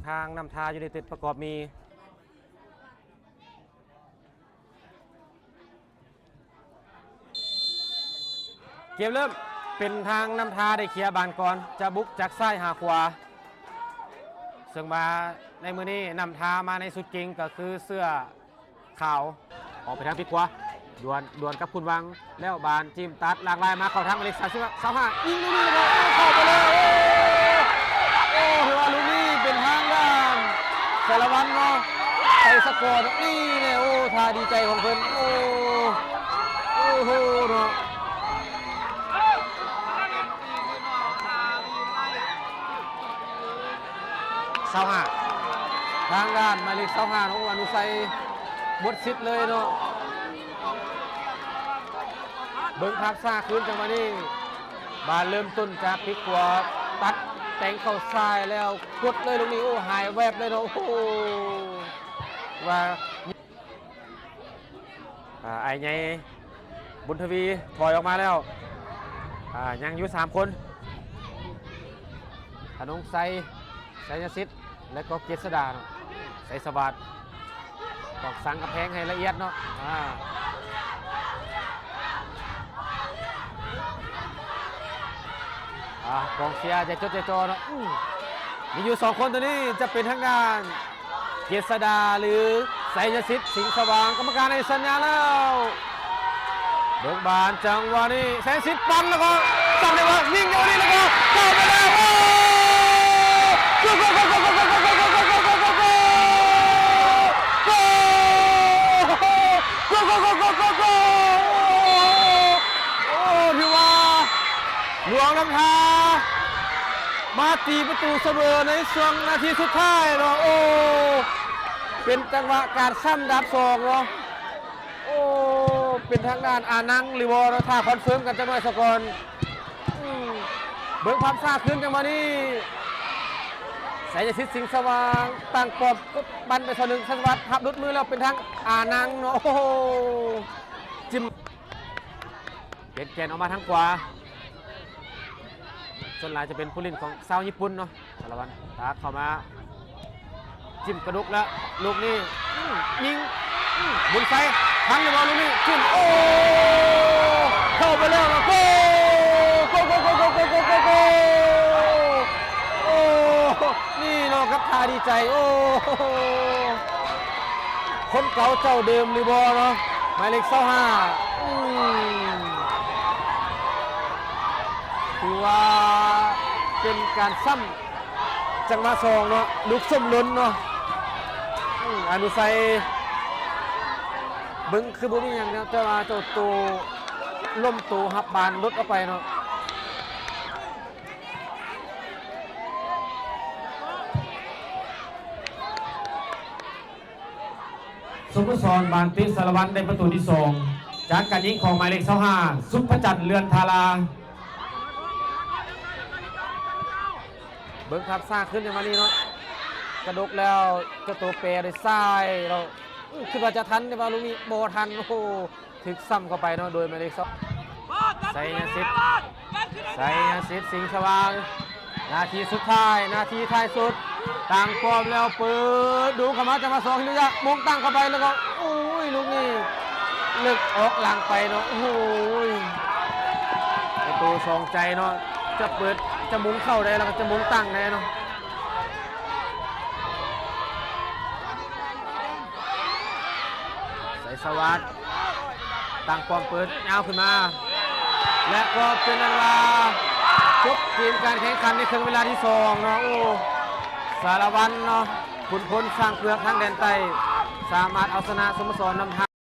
ທາງນ້ຳທາຢູໄນເຕັດປະກອບມີ ເກມເລີ່ມ ເປັນທາງນ້ຳທາໄດ້ເຄຍບານກ່ອນ ຈະບຸກຈາກຊ້າຍຫາຂວາ ເຊິ່ງວ່າໃນມື້ນີ້ນ້ຳທາມາໃນຊຸດເກັງກໍຄືເສື້ອຂາວ ອອກໄປທາງປີກຂວາ ດວນ ດວນກັບຄຸນວັງ ແລ້ວບານຈິ້ມຕັດລາກລາຍມາເຂົ້າທາງໝາຍເລກ ສາມສິບ ຊາວຫ້າ ຍິງລູກນີ້ ໂອ້ ເຂົ້າໄປເລີຍ ໂອ້ ໂອ້ ຖືວ່າລູກນີ້ເປັນທາງດ້ານສາລະວັນເນາະ ໄປສະກອນນີ້ແຫຼະ ໂອ້ ທ່າດີໃຈຂອງເພິ່ນ ໂອ້ ໂອ້ໂຫເນາະ ຊາວຫ້າ ທາງດ້ານໝາຍເລກ ຊາວຫ້າ ໂອ້ ອະນຸໄຊ ໝົດສິດເລີຍເນາະ ເບິ່ງພາບຊ້າຄືນຈັງຫວະນີ້ ບານເລີ່ມຕົ້ນຈາກປີກຂວາ ຕັດແຕງເຂົ້າຊ້າຍແລ້ວກົດເລີຍລູກນີ້ ໂອ້ ຫາຍແວບເລີຍເນາະ ໂອ້ໂຫ ວ່າ ອາ ອ້າຍໃຫຍ່ ບຸນທະວີ ຖອຍອອກມາແລ້ວ ອາ ຍັງຢູ່ສາມຄົນ ທະນົງໄຊ ໄຊຍະສິດ ແລະກໍເກດສະດາເນາະ ໄຊສະຫວາດ ຕ້ອງສັງກຳແພງໃຫ້ລະອຽດເນາະ ອາ ອາ ກອງເຊຍໃຈຈົດໃຈຈ່ອເນາະ ອື ມີຢູ່ສອງຄົນ ໂຕນີ້ຈະເປັນທາງດ້ານ ເຈດສະດາ ຫຼື ໄຊຍະສິດ ສິງສະຫວ່າງ ກຳມະການໃຫ້ສັນຍາແລ້ວ ເບິ່ງບານ ຈັງຫວະນີ້ ໄຊຍະສິດປັ່ນແລ້ວກໍສັບໃຫ້ວ່າຍິງຢູ່ນີ້ແລ້ວກໍເຂົ້າໄປແລ້ວ ໂອ້ ໂກ ໂກ ໂກ ໂກ ໂກ ໂກ ໂກ ໂກ ໂກ ໂກ ໂກ ໂອ້ ຖືວ່າ ຫຼວງນ້ຳທາ ມາຕີປະຕູສະເໝີໃນຊ່ວງນາທີສຸດທ້າຍເນາະ ໂອ້ ເປັນຈັງຫວະການຊ້ຳດາບສອງເນາະ ໂອ້ ເປັນທາງດ້ານອານັງຫຼືບໍ່ເນາະ ຖ້າຄອນເຟີມກັນຈັກໜ້ອຍສາກ່ອນ ອື ເບິ່ງພາບຊ້າຄືນຈັງຫວະນີ້ ໄຊຍະສິດ ສິງສະຫວ່າງ ຕັ້ງປ້ອມ ປັນໄປຊາວໜຶ່ງ ໄຊສະຫວັດ ຮັບຫຼຸດມືແລ້ວເປັນທາງອານັງເນາະ ໂອ້ໂຫ ຈິ້ມ ເປັນແກ່ນອອກມາທາງຂວາ ສ່ວນຫຼາຍຈະເປັນຜູ້ຫຼິ້ນຂອງຊາວຍີ່ປຸ່ນເນາະ ສາລະວັນ ຕາກເຂົ້າມາ ຈິ້ມກະດຸກແລ້ວ ລູກນີ້ ອື ຍິງ ອື ບຸນໄຊ ທັນຫຼືບໍ່ລູກນີ້ ຂຶ້ນ ໂອ້ ເຂົ້າໄປແລ້ວ ໂກ ໂກ ໂກ ໂກ ໂກ ໂກ ໂກ ໂອ້ ນີ້ເນາະ ກັບທ່າດີໃຈ ໂອ້ ຄົນເກົ່າເຈົ້າເດີມຫຼືບໍ່ເນາະ ໝາຍເລກ ຊາວຫ້າ ອືມ ຖືວ່າເປັນການຊ້ຳ ຈັງຫວະສອງເນາະ ລູກສົມຫຼົນເນາະ ອືມ ອະນຸໄຊ ເບິ່ງຄືບໍ່ມີຫຍັງເນາະ ແຕ່ວ່າເຈົ້າໂຕລົ້ມໂຕຮັບບານຫຼຸດອອກໄປເນາະ ສົໂມສອນບ້ານຕິດສາລະວັນໄດ້ປະຕູທີສອງ ຈາກການຍິງຂອງໝາຍເລກ ຊາວຫ້າ ສຸພະຈັນ ເລື່ອນທາລາ ເບິ່ງພາບຊ້າຄືນໃນວັນນີ້ເນາະ ກະດົກແລ້ວ ເຈົ້າໂຕແປດ້ວຍຊ້າຍແລ້ວ ອື ຄິດວ່າຈະທັນ ແຕ່ວ່າລູກນີ້ບໍ່ທັນ ໂອ້ໂຫ ຖືກຊ້ຳເຂົ້າໄປເນາະ ໂດຍໝາຍເລກ ສອງ ໄຊຍະສິດ ໄຊຍະສິດ ສິງສະຫວ່າງ ນາທີສຸດທ້າຍ ນາທີທ້າຍສຸດ ຕັ້ງປ້ອມແລ້ວເປີດດູເຂົ້າມາ ຈັງຫວະສອງ ພິລິຍະ ມົງຕັ້ງເຂົ້າໄປ ແລ້ວກໍ ໂອ້ຍ ລູກນີ້ເລິກອອກຫຼັງໄປເນາະ ໂອ້ໂຫ ປະຕູສອງໃຈເນາະ ຈະເປີດ ຈະມົງເຂົ້າໄດ້ ແລ້ວກໍຈະມົງຕັ້ງໄດ້ເນາະ ໄຊສະຫວັດ ຕັ້ງປ້ອມເປີດຍາວຂຶ້ນມາ ແລະກໍເປັນອັນວ່າຈົບເກມການແຂ່ງຂັນໃນເຄິ່ງເວລາທີສອງເນາະ ໂອ້ ສາລະວັນເນາະ ຂຸນພົນຊ້າງເຜືອກທາງແດນໃຕ້ ສາມາດເອົາຊະນະສົໂມສອນນ້ຳທາ